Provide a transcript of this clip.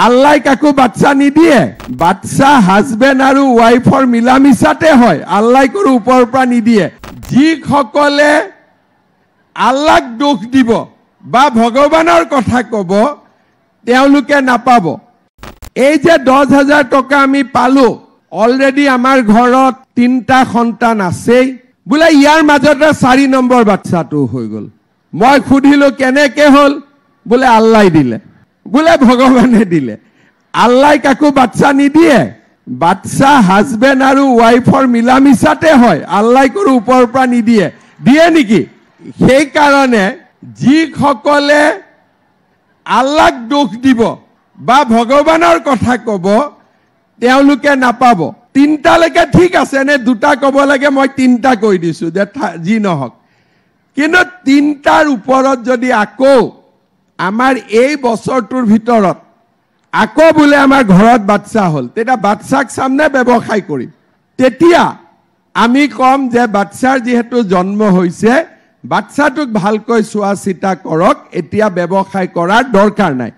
আল্লাই কাকো বাচ্চা নিদিয়ে। বাচ্চা হাজবেণ্ড আৰু ৱাইফৰ মিলা মিছাতে হয়, আল্লাই কোনো ওপৰৰ পৰা নিদিয়ে। যিসকলে আল্লাক দোষ দিব বা ভগৱানৰ কথা ক'ব, তেওঁলোকে নাপাব। এই যে 10,000 টকা আমি পালো, অলৰেডি আমাৰ ঘৰত 3টা সন্তান আছেই বোলে, ইয়াৰ মাজতে 4 নম্বৰ বাচ্চাটো হৈ গ'ল। মই সুধিলো কেনেকে হ'ল, বোলে আল্লাই দিলে, বোলে ভগৱানে দিলে। আল্লাই কাকো বাচ্চা নিদিয়ে। বাচ্চা হাজবেণ্ড আৰু ৱাইফৰ মিলা মিছাতে হয়, আল্লাই কোনো ওপৰৰ পৰা নিদিয়ে। দিয়ে নেকি? সেইকাৰণে যিসকলে আল্লাক দোষ দিব বা ভগৱানৰ কথা ক'ব, তেওঁলোকে নাপাব। 3টালৈকে ঠিক আছে, নে 2টা ক'ব লাগে, মই 3টা কৈ দিছো যে যি নহওক, কিন্তু 3টাৰ ওপৰত যদি আকৌ আমাৰ এই বছৰটোৰ ভিতৰত আকৌ বোলে আমাৰ ঘৰত বাচ্চা হ'ল, তেতিয়া বাচ্চাক চাম নে ব্যৱসায় কৰিম? তেতিয়া আমি ক'ম যে বাচ্চাৰ যিহেতু জন্ম হৈছে, বাচ্চাটোক ভালকৈ চোৱা চিতা কৰক, এতিয়া ব্যৱসায় কৰাৰ দৰকাৰ নাই।